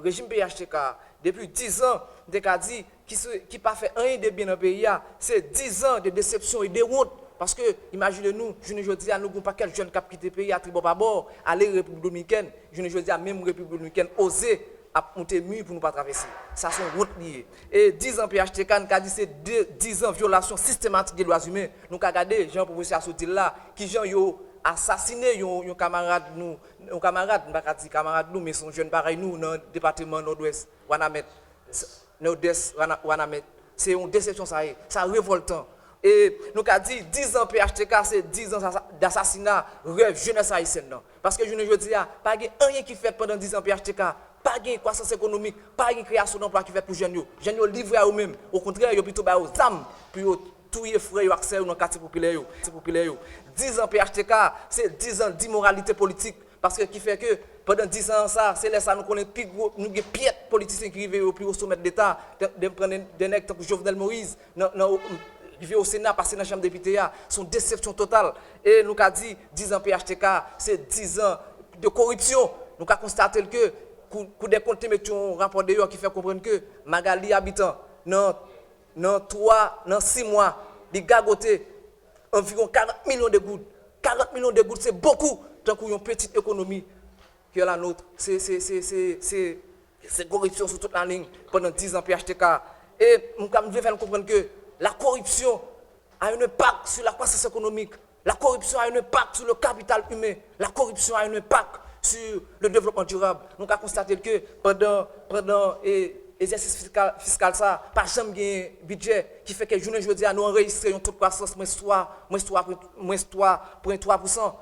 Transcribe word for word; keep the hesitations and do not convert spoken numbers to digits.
Rejim P H T K a, depi dizan, m te ka di, ki, se, ki pa fè anyen de byen nan peyi a, se dizan de desepsyon e de wont. Paske, imajine nou, jounen jodi a, nou gen yon pakèt jèn k ap kite peyi a tribò pa bò, ale Repiblik Dominikèn. Jounen jodi a, menm Repiblik Dominikèn oze ap moute mi pou nou pa travèse. Sa se yon wont li ye. E dizan P H T K, n ka di se de, dizan vyolasyon sistematik de dwa imen. Nou ka gade, jan pwofesè a sot di l la, kijan yo asasine yon, yon kamarad nou, yon kamarad, m pa ka di kamarad nou, men se yon jèn parèy nou nan depatman Nòdwès, Wanament. Nòdès, Wana-, Wanament. Se yon desepsyon sa ye. Sa revòltan. E nou ka di, dizan P H T K, se dizan sa-, dasasina rèv jenès ayisyèn nan. Paske jounen jodi a, pa gen anyen ki fèt pandan dizan P H T K. Pa gen kwasans ekonomik, pa gen kreyasyon danplwa ki fèt pou jèn yo. Jèn yo livre a yo menm. Okontrè, yo pito ba yo zam pou yo touye frè yo ak sè yo nan katye popilè yo. Katye popilè yo. Dizan P H T K, se dizan dimoralite politik. Paske ki fè ke pandan dizan sa, se lè sa nou konnen pi gwo, nou gen pyèt politisyen ki rive yo pi wo somè de Leta, de, de pran de, de nèg tankou Jovenel Moïse, nan, nan, rive o Sena, pase nan Chanm Depite a. Se yon desepsyon total. E nou ka di, dizan P H T K, se dizan de koripsyon. Nou ka konstate l ke Kou, Kou dè Kont te met yon rapò deyò ki fè konprann ke Magalie Habitant, nan, nan twa, nan sis mwa, li gagote anviwon karant milyon de goud. Karant milyon de goud, se bokou, tankou yon pitit ekonomi ke la nòt. Se, se, se, se, se, se koripsyon sou tout laliny pandan dizan P H T K. E m ka, m vle fè n konprann ke la koripsyon a un impact sur la croissance économique. La corruption a un impact sur le capital humain. La corruption a un impact sur le développement durable. Nou ka konstate ke pandan, pandan, e, egzèsis fiskal, fiskal sa, pa janm gen bidjè, ki fè ke jounen jodi a, nou anrejistre yon to de kwasans mwens twa, mwens twa, mwens twa pwen twa pousan.